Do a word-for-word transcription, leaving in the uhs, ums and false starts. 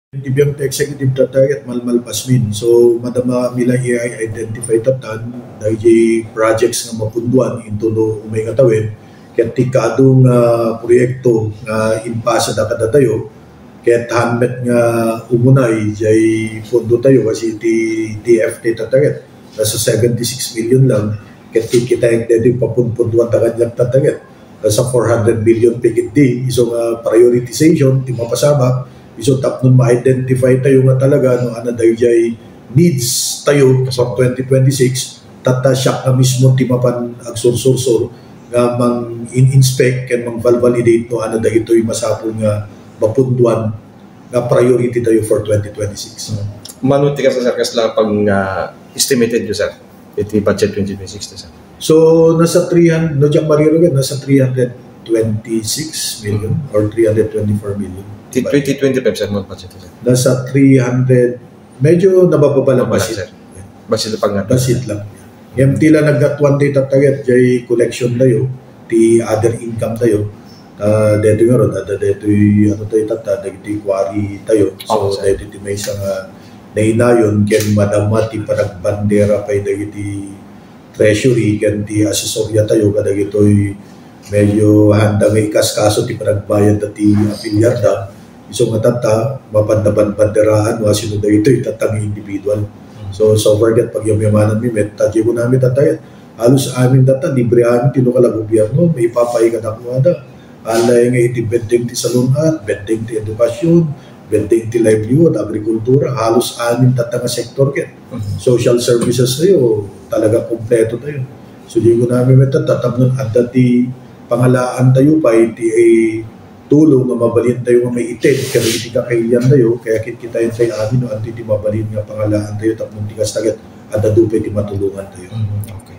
Ti biang ti executive tatta ket malmalpasmin. So, madama mi la i-identify tattan, dagiti projects nga mapunduan into no umay nga tawen, ket ti kaadu nga proyekto nga impasa da kadatayo, ket haan met nga umunay jay pondo tayo, kasi ti T F T tatta ket nasa seventy-six million lang, ket ti kita yung deti papunpunduan ta kaniak tatta ket nasa four hundred million pay ketdi. Isu nga prioritization ti mapasamak, isu tapno ma-identify tayo nga talaga no ano dayjay needs tayo for twenty twenty-six, tatta siak nga mismo ti mapan agsursursur nga mang-in-inspect ken mang-valvalidate no ano dagitoy masapul nga mapunduan nga priority tayo for twenty twenty-six. Mano ti kasta, sir, kasla pang, ah, estimated yo, sir? Iti budget twenty twenty-six, sir. So, nasa three hundred, no, diak mariro ket, nasa three hundred twenty-six million or three hundred twenty-four million. Ti twenty twenty-five, sir, mo budget, sir? Nasa three hundred, medyo nabababa lang, Mababa, basit. Sir. Basit lang pang-, Basit lang. Ngem ti la nagkatuan ti tatta ket, jay collection tayo, ti other income tayo. Ah, detoy ngarud, adda detoy, ano tayo, tatta, dagiti quarry tayo. So, Opo, sir. Detoy ti maysa nga nainayon, ken madama ti panagbandera pay dagiti treasury, ken ti asesoria tayo, kadagitoy medyo handa nga ikaskaso ti panagbayad ta ti apilyarda. Isu nga tatta, mapan nabanbanderaan no asino dagitoy tatta nga individual. Mm. So, so far ket pagyamyamananmi met, ta di ko namin tatta ket, halos amin tatta, libre amin ti lokal a gobierno, maipapaay kadakuada. Alay nga iti beddeng ti salun-at, beddeng ti edukasyon, beddeng ti livelihood, agrikultura, halos amin tatta nga sektor ket. Mhm. Social services tayo, talaga kompleto tayo. So, di ko namin met tatta, tapno adda ti pangalaan tayo pay ti, eh, tulong nga mabalin tayo nga maited kadagiti kakailian tayo, kaya kitkitaen tayo amin no adda ti mabalin nga pangalaan tayo tapno ti kasta ket adda dupay ti matulongan tayo. Mhm, okay.